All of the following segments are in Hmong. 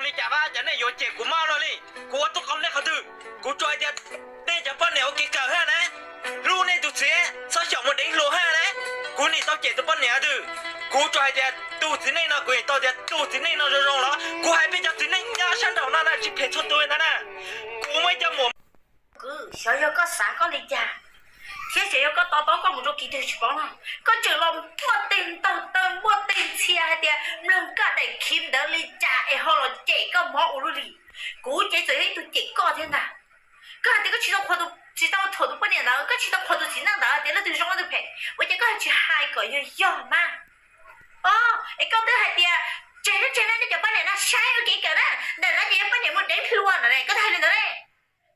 Li cas mas cov nej yuav cem kuv maj luaj li? Kuv ua tau qau nej qhov twg? Kuv tsuas hais tias nej cov poj niam ua kev kawm haj na, hlub nej tus txiv, txhob xyaum mus deev hluas haj na. Kuv nim tau cem tus poj niam twg? Kuv tsuas hais tias tus txiv neej no, kuv nim tau tias tus txiv neej no zoo zoo los kuv hais peb cov txiv neej nyob sab nraum no na tsis phem txhua tus ntag na. Kuv muaj ib co muam kwv, xyov yog koj xav koj li cas thiab xyov yog koj to taub koj mus rau kiv twg tsis paub no, koj tseem los npuaj teg ntaug taw npuaj teg ntxhia hais tias mloog koj daim khiv ntawd li cas es ho los cem koj mob ua luaj li. Kuv ces txawm yog ib tug cem koj thiab ntag. Koj hais tias koj tsis tau qhuas, tsis tau thuam tus poj niam ntawd, koj tsis tau qhuas tus txiv neej ntawd tias leej twg zoo leej twg phem, ua cas koj tsis hais kom yog yog mas? O, es koj twb hais tias tseg, tseg nej cov poj niam no saib ua kev kawm na, ntawm no ces yog poj niam mus deev hluas no ne, koj twb hais li ntawd ne.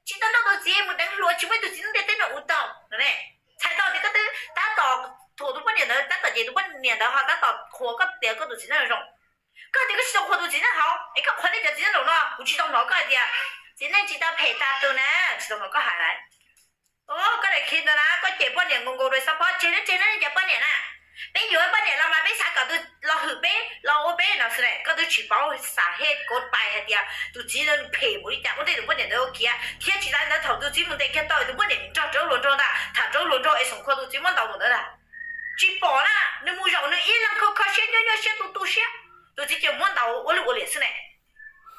Tsis tau nrauj tus txiv mus deev hluas, tsis muaj ib tug txiv neej ntiaj teb no ua tau no ne. Txhais tau tias koj twb tab tom thuam tus poj niam ntawd, tab tom cem tus poj niam ntawd ho tab tom qhuas koj tias koj tus txiv neej zoo. Koj tias koj tsis tau qhuas tus txiv neej hauv es koj qhuas nej cov txiv neej laus no, kuv tsis tau hnov koj hais tias txiv neej tsis tau phem tas tus na, tsis tau hnov koj hais lawm. Koj daim khiv ntawd na koj cem poj niam nkaus nkaus rau xab phob, tseg na, tseg na nej cov poj niam na. Peb yuav poj niam los mas peb xav kom tus los hwm peb los ua peb no xwb ne, koj twb tsis paub xav hej kov pais hais tias tus txiv ntawd phem npaum li cas ua tej tus poj niam ntawd ua kiag thiab tsis tas ntawd thaum tus txiv mus ntes kiag tau tus poj niam nrog rau hluas nraug ntag, tham rau hluas nraug es xoom khua tus txiv muab ntaus mus ntawd ntag. Tsis pom na, nws mus zaum nws ib leeg kho kho siab nyuaj nyuaj siab tu tu siab, tus txiv ces muab ntaus ua luj ua liam xwb ne.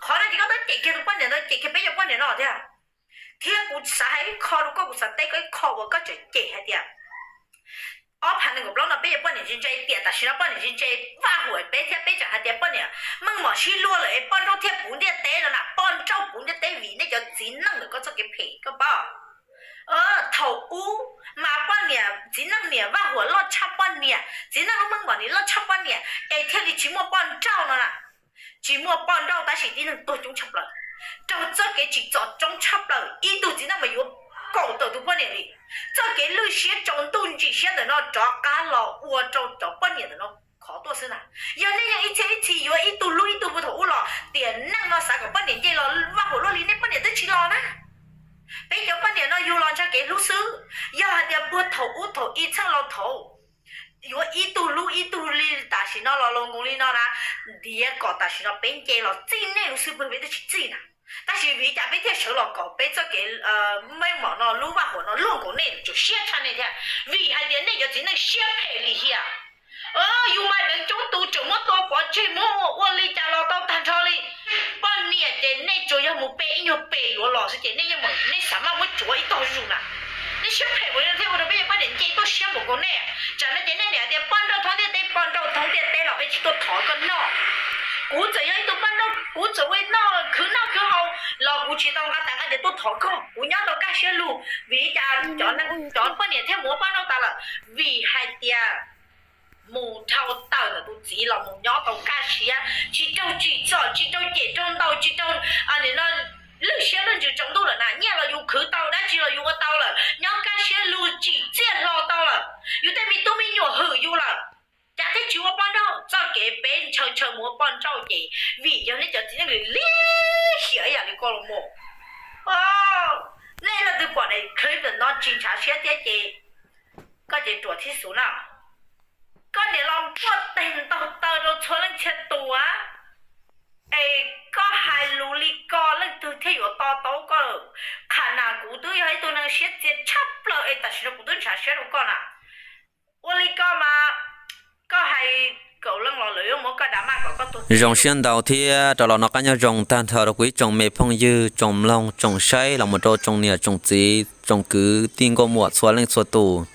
Qhov no ces koj twb cem kiag tus poj niam ntawd, cem kiag peb cov poj niam no thiab. Thiab kuv xav hais ib qho rau koj, kuv xav teb koj ib qho uas koj tseem cem hais tias ob phav nees nkaum plaub no peb cov poj niam ntse ntse tiam tam sim no poj niam ntse ntse vaj huam peb thiab peb tseem hais tias poj niam meej mom sib luag lawm es poj nrauj thiaj puv ntiaj teb no na, poj nrauj puv ntiaj teb vim nej cov txiv neej ntawm koj txoj kev phem koj paub. Thaum ub mas poj niam txiv neej niam vaj huam loj tshaj poj niam, txiv neej lub meej mom nim loj tshaj poj niam es thiaj li tsis muaj poj nrauj no na. Tsis muaj poj nrauj tab sis tib neeg tuag coob tshaj plaws, raug txoj kev tsim txom coob tshaj plaws, ib tug txiv neej mas yuav kaum tawm tus poj niam li. Txoj kev lwj siab tsaus ntuj ntsim siab ntawm no rov qab los ua rau cov poj niam ntawm no khov tuaj xwb na. Yog nej yeej ib txhiab ib txhis yuav ib tug hlub ib tug puag thaum ub los tiam neej no xav kom poj niam nce los vaj huam luaj li nej poj niam twb tsis los na. Peb cov poj niam no yug los ntshai kev hlub xwb. Yog hais tias puag thaum ub thaum ib txheej laus thaum yuav ib tug hlub ib tug li tam sim no los laus nkoos li no na, ntiav kom tam sim no peb nce los txij nej lub xub pwg peb twb tsis txij na. Tab sis vim li cas peb thiaj sawv los kom peb txoj kev meej mom no lub vaj huam no luaj nkaus nej, tseem siab tshaj nej thiab? Vim hais tias nej cov txiv neej siab phem lim hiam. Yus mas deev coob tus tseem muab tua pov tseg muab ua ua li cas los tau tag nrho li. Poj niam ces nej tsuas yog mus pe ib nyuag pes yuav los xwb ces nej yeej meem nej xav maj muab tsuav ib tog zus na. Nej siab phem ua li no thiaj ua rau peb cov poj niam nce tuaj siab npaum nkaus nej. Tsam no ces nej niam hais tias poj nrauj thoob ntiaj teb, poj nrauj thoob ntiaj teb los peb tsis tuaj thov koj noj. Kuv txawm yog ib tug poj nrauj, kuv txawm ua noj khwv noj khwv haus los kuv tsis tau nqa tas nqa tias tuaj thov koj. Kuv nyob tau kaj siab lug vim li cas cov poj niam thiaj mus ua poj nrauj tas lawm? Vim hais tias mus dhau tawm ntawm tus txiv los mus nyob tau kaj siab, tsis raug tsim txom, tsis raug cem raug ntaus, tsis raug lwj siab lwj ntsws tsaus ntuj lawm na. Nyiaj los yus khwv tau, dab tsi los yus ua tau lawm, nyob kaj siab lug tsim txiaj hlo tau lawm, yus tej me tub me nyuam hwm yus lawm, cas thiaj tsis ua poj nrauj? Txoj kev peb ntshaw ntshaw mus ua poj nrauj ces vim yog nej cov txiv neej lim hiam ib yam li koj los mus. Nej leej twg pom daim clip ntawm no tsis ntshav siab thiab ces koj ces ruam thib xus na. Koj niam los npuaj teg ntaug taw rau txhua leej txhia tus, es koj hais lus li ko leej twg thiaj yuav to taub koj? Qham nas kuv twb yog ib tug neeg siab txias tshaj plaws es tam sim no kuv twb ntshav siab rau koj na. Ua li ko mas koj hais kaum leej los lawv yuav muab koj da maj kom koj tuag. Zoo siab ntau thiab rov los nov qab nyob zoo tag nrho rau kuv ib tsoom me phooj ywg, tsoom mloog, tsoom saib, los mus rau tsoom niam tsoom txiv, tsoom kwv tij nkauj muam txhua leej txhua tus.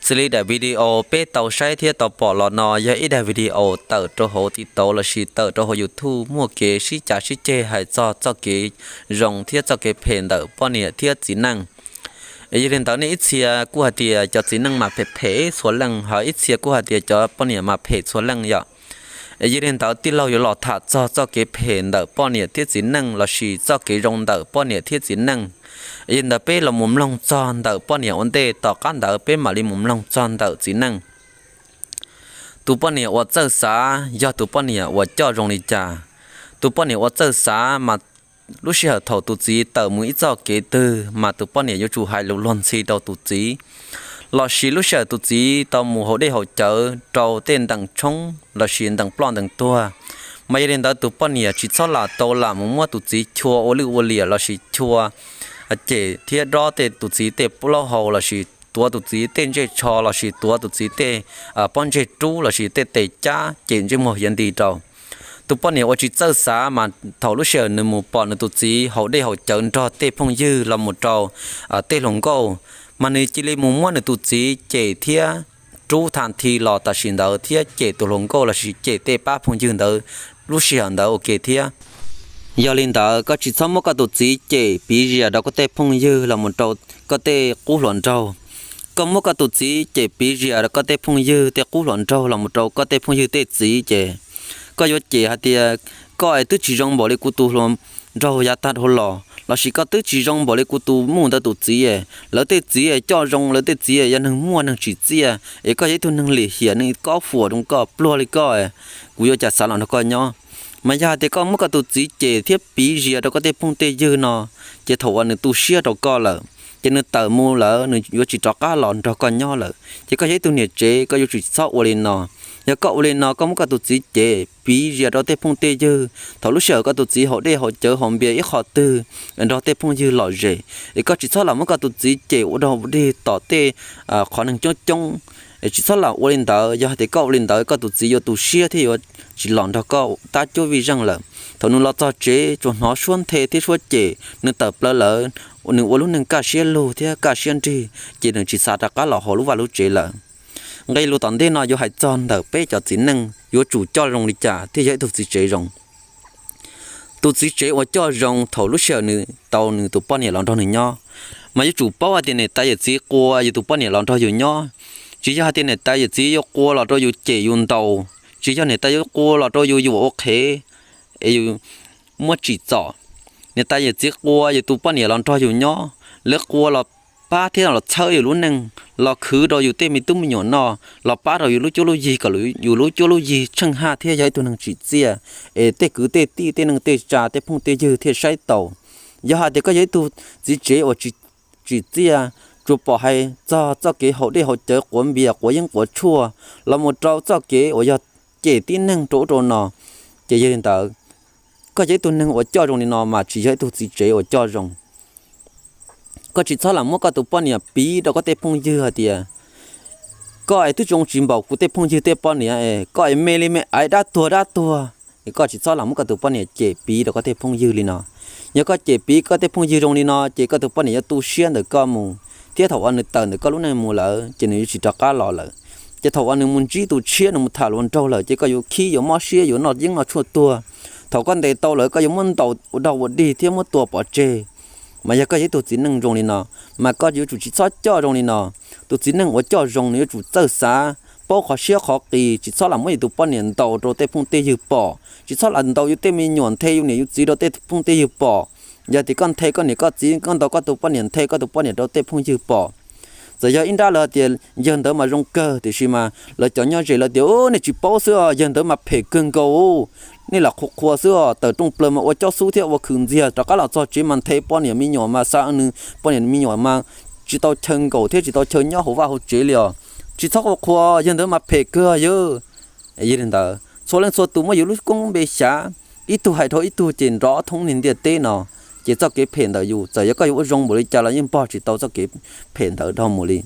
Xws li daim video peb tau saib thiab tau pom los no yog ib daim video tawm rau hauv TikTok lossis tawm rau hauv YouTube muaj kev sib cav sib ceg hais txog txoj kev zoo thiab txoj kev phem ntawm poj niam thiab txiv neej. Es yog li ntawd nej ib txhia kuj hais tias cov txiv neej mas phem phem txhua leej, ho ib txhia kuj hais tias cov poj niam mas phem txhua leej yom. Es yog li ntawd tij laug yuav los tham txog txoj kev phem ntawm poj niam thiab txiv neej lossis txoj kev zoo ntawm poj niam thiab txiv neej. Es yog li ntawd peb los mus mloog txog ntawm poj niam ua ntej, tom qab ntawd peb mam li mus mloog txog ntawm txiv neej. Tus poj niam uas txawj xav yog tus poj niam uas coj zoo li cas? Tus poj niam uas txawj xav mas lub sij hawm thaum tus txiv tawm mus ib txoj kev twg mas tus poj niam yuav tsum hais lus luag ntxhi rau tus txiv, lossis lub sij hawm tus txiv tau mus haus dej haus cawv rau tej ntees tshoob lossis ntees ploj ntees tuag, Mas yog li ntawd tus poj niam tsis txhob lam tau lam mus muab tus txiv chua ua lwj ua liam lossis chua cem thiab dob tej tus txiv tej plaub hau lossis tuav tus txiv tej ntsej tsho lossis tuav tus txiv tej pob ntseg rub lossis tej tes cab cem ntsej muag hiav nti rau. Tus poj niam uas tsis txawj xav mas thaum lub sij hawm nws mus pom nws tus txiv haus dej haus cawv nrog tej phooj ywg los mus rau tej hluas nkauj, mas nws cia li mus muab nws tus txiv cem thiab rub tha thi los tam sim ntawd thiab cem tus hluas nkauj lossis cem tej pab phooj ywg ntawd lub sij hawm ntawd ua ke thiab. Yog li ntawd koj tsis txhob muab koj tus txiv cem piv zias rau koj tej phooj ywg los mus rau koj tej qub hluas nraug. Koj muab koj tus txiv cem piv zias rau koj tej phooj ywg tej qub hluas nraug los mus rau koj tej phooj ywg tej txiv ces koj yuav cem hais tias koj es twb tsis zoo npaum li kuv tus hluas nraug yav tag dhau los lossis koj twb tsis zoo npaum li kuv tus muam ntawd tus txiv. Lawv tej txiv coj zoo, lawv tej txiv yog neeg muaj neeg tsim txiaj es koj yog ib tug neeg lim hiam neeg kob fuam zoo koj pluag li koj, kuv yuav cas xav los nrog koj nyob. Mas yog hais tias koj muab koj tus txiv cem thiab piv zias rau koj tej phooj tej ywg no, ces thaum uas nws tu siab rau koj lawm, ces nws tawm mus lawm nws yuav tsis rov qab los nrog koj nyob lawm, ces koj yog ib tug niam tsev koj yuav tsum txhob ua li no. Yog koj ua li no koj muab koj tus txiv cem piv zias rau tej phooj tej ywg, thaum lub sij hawm koj tus txiv haus dej haus cawv haus npias ib qho twg nrog tej phooj ywg lom zem, es koj tsis txhob lam muab koj tus txiv cem ua dog ua dig tom tej qhov neeg coob coob. Es tsis txhob lam ua li ntawd, yog hais tias koj ua li ntawd koj tus txiv yuav tu siab thiab yuav tsis los nrog koj tab cuab vij zeej lawm. Thaum nws los txog tsev tsuas hnov suab nthe thiab suab cem nws tawm plaws lawm, nws ua lub neej kaj siab lug thiab kaj siab nrig, ces nws tsis xav rov qab los hauv lub vaj lub tsev lawm. Nqe lus tom ntej no yuav hais txog ntawm peb cov txiv neej yuav tsum coj zoo li cas thiaj yog ib tug txiv tsev zoo. Tus txiv tsev uas coj zoo thaum lub sij hawm nws tau nws tus poj niam los nrog nws nyob, mas yuav tsum paub hais tias niam tais yawm txiv qua yus tus poj niam los nrog yus nyob, tsis yog hais tias niam tais yawm txiv yuav qua los rau yus cem yus ntaus, tsis yog niam tais yuav qua los rau yus yuam ua qhev es yus muab tsim txom. Niam tais yawm txiv qua yus tus poj niam los nrog yus nyob, lawv qua los pab thiab los txhawb yus lub neej, los khwv rau yus tej me tub me nyuam noj, los pab rau yus lub cuab lub yig kom yus lub cuab lub yig tsheej haj thiab yog ib tug neeg tsim txiaj, es tej kwv tej tij tej neej tej tsa tej phooj tej ywg thiaj saib taus. Yog hais tias koj yog ib tug txiv tsev uas tsis tsim txiaj, tsuas pom hais txog txoj kev haus dej haus cawv quav npias quav yeeb quav tshuaj los mus rau txoj kev uas yog cem tib neeg rau ub rau no, ces yog li ntawd koj yog ib tug neeg uas coj zoo li no mas tsis yog ib tug txiv tsev uas coj zoo. Koj tsis txhob lam muab koj tus poj niam piv rau koj tej phooj ywg hais tias koj es twb zoo tsis npaum kuv tej phooj ywg tej poj niam es koj es me li me aiv dab tuag dab tuag. Es koj tsis txhob lam muab koj tus poj niam cem piv rau koj tej phooj ywg li no. Yog koj cem piv koj tej phooj ywg zoo li no ces koj tus poj niam yuav tu siab ntawm koj mus, thiab thaum uas nws tawm ntawm koj lub neej mus lawm ces nws yuav tsis rov qab los lawm. Ces thaum uas nws mus ntsib tus tshiab nws mus tham hluas nraug lawm ces koj yuav khib yuav mob siab yuav noj yeeb noj tshuaj tuag. Thaum koj ntes tau lawm koj yuav muab ntaus ua dog ua dig thiab muab tua pov tseg. Mas yog koj yog ib tug txiv neej zoo li no, mas koj yuav tsum tsis txhob coj zoo li no. Tus txiv neej uas coj zoo nws yuav tsum txawj xav, paub qhov siab qhov qis, tsis txhob lam muab yus tus poj niam ntaus rau tej phooj tej ywg pom, tsis txhob lam ntaus yus tej me nyuam nthe yus niam yus txiv rau tej phooj tej ywg pom. Yog tias koj nthe koj niam koj txiv, koj ntaus koj tus poj niam, nthe koj tus poj niam rau tej phooj ywg pom, txawm yog ib nrab lawv tias yawg ntawd mas zoo kawg tiam sis mas lawv cov nyob ze lawv tias nej tsis paub xwb os, yawg ntawd mas phem kawg nkaus, nej lam qhuas qhuas xwb os, tawm rooj plaws mas ua cob xub thiab ua khwv ntxiag, rov qab los txog tsev mas nthe poj niam me nyuam mas xa nws poj niam me nyuam mas tsis tau chaw nkaum thiab tsis tau chaw nyob hauv vaj hauv tsev li os. Tsis txhob qhuas qhuas, yawg ntawd mas phem kawg yawg. Yog li ntawd txhua leej txhua tus muab yus lub koob npe xyav, ib tug hais dhau ib tug ces nrov thoob niag ntiaj teb no, ces txoj kev phem ntawm yus txawm yog koj yuav ua zoo npaum li cas los yeej npog tsis tau txoj kev phem ntawd dhau mus li.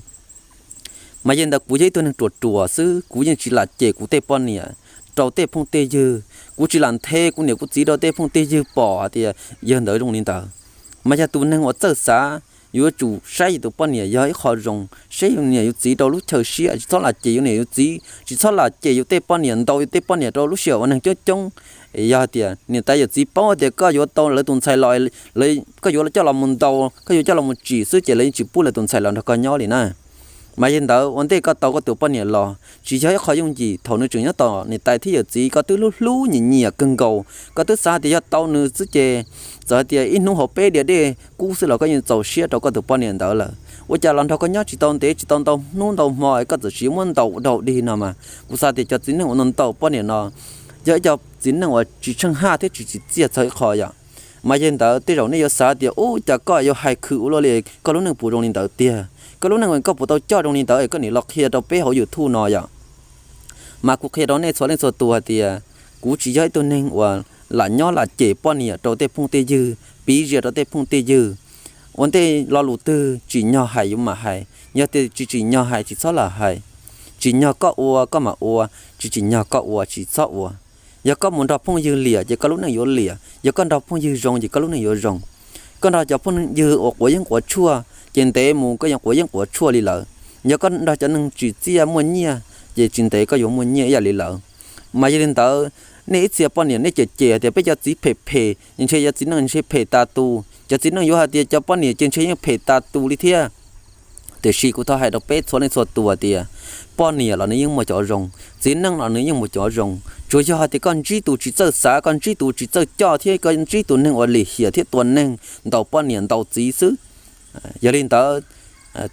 Mas yog li ntawd kuv yog ib tug neeg ruam ruam xwb, kuv yeej tsis lam cem kuv tej poj niam rau tej phooj tej ywg, kuv tsis lam nthe kuv niam kuv txiv rau tej phooj tej ywg pom hais tias yawg ntawd zoo li ntawd. Mas yog tus neeg uas txawj xav, yuav tsum saib yus tus poj niam yog ib qho zoo, saib yus niam yus txiv rau lub chaw siab, tsis txhob lam cem yus niam yus txiv, tsis txhob lam cem yus tej poj niam, ntaus yus tej poj niam rau lub sij hawm uas neeg coob coob. Es yog hais tias niam tais yawm txiv paub tias koj yuav tau lawv tus ntxhais los, koj yuav coj los mus ntaus, koj yuav coj los mus tsim xwb ces lawv yeej tsis pub lawv tus ntxhais los nrog koj nyob li na. Mas yog li ntawd ua ntej koj tau koj tus poj niam los tsis yog ib qho yooj yim, thaum nws tseem nyob tom niam tais thiab yawm txiv koj twb hlub hlub nyiam nyiam kawg nkaus, koj twb xav hais tias yog tau nws xwb ces txawm hais tias ib hnub hauv peb diav dej kub xwb los koj yeej txaus siab rau koj tus poj niam ntawd lawm. Ua cas los nrog koj nyob tsis tau ntev tsis tau ntau hnub ntau hmo es koj txawm siv muab ntaus ua dog dig no mas kuv xav tias cov txiv neej uas ntaus poj niam no yog ib co txiv neej uas tsis tsheej haj thiab tsis tsim txiaj txog ib qho yom. Mas yog li ntawd tej zaum nej yuav xav tias ub cas koj yuav hais khwv ua luaj li, koj lub neej puas zoo li ntawd tiag, koj lub neej koj puas tau coj zoo li ntawd es koj niam los qhia rau peb hauv YouTube no yom. Mas kuv qhia rau nej txhua leej txhua tus hais tias Kuv tsis yog ib tug neeg uas lam nyob lam cem poj niam rau tej phooj tej ywg, piv zias rau tej phooj tej ywg. Ua ntej lo lus twg tsim nyog hais yuav mam hais, yog tias tsis tsim nyog hais tsis txhob lam hais. Tsim nyog koj ua koj mam ua, tsis tsim nyog koj ua tsis txhob ua. Yog koj mus nrog phooj ywg liam ces koj lub neej yuav liam, yog koj nrog phooj ywg zoo ces koj lub neej yuav zoo. Koj nrog cov phooj ywg uas quav yeeb quav tshuaj ces ntev mus koj yuav quav yeeb quav tshuaj li lawv. Yog koj nrog cov neeg tsim txiaj muaj nyiaj ces tsis ntev koj yuav muaj nyiaj ib yam li lawv. Mas yog li ntawd, nej ib txhia poj niam nej cem cem hais tias peb cov txiv phem phem, ntshe cov txiv neej ntshe phem tas tus, cov txiv neej yuav hais tias cov poj niam ces ntshe yeej phem tas tus li thiab. Tiam sis kuv thov hais rau peb txhua leej txhua tus tias, poj niam los nws yeej muaj cov zoo, txiv neej los nws yeej muaj cov zoo. Tsuas yog hais tias koj ntsib tus tsis txawj xav, koj ntsib tus tsis txawj coj thiab koj ntsib tus neeg uas lim hiam thiab tua neeg ntaus poj niam ntaus txiv xwb. Yog li ntawd,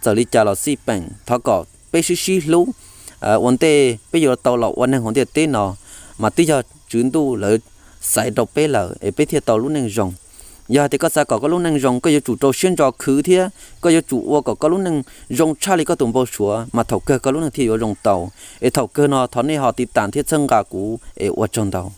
txawm li cas los xij peem thov kom peb sib sib hlub. Ua ntej peb yuav tau los ua neeg hauv ntiaj teb no, mas twb yog tswv ntuj lawv xaiv rau peb lawm es peb thiaj tau lub neej zoo. Yog hais tias koj xav kom koj lub neej zoo, koj yuav tsum rau siab ntso khwv thiab koj yuav tsum ua kom koj lub neej zoo tshaj li koj tus npau suav, mas thaum kawg koj lub neej thiaj yuav zoo tau. Es thaum kawg no thov nej ho tiv tam thiab txhawb nqa kuv es ua tsaug ntau.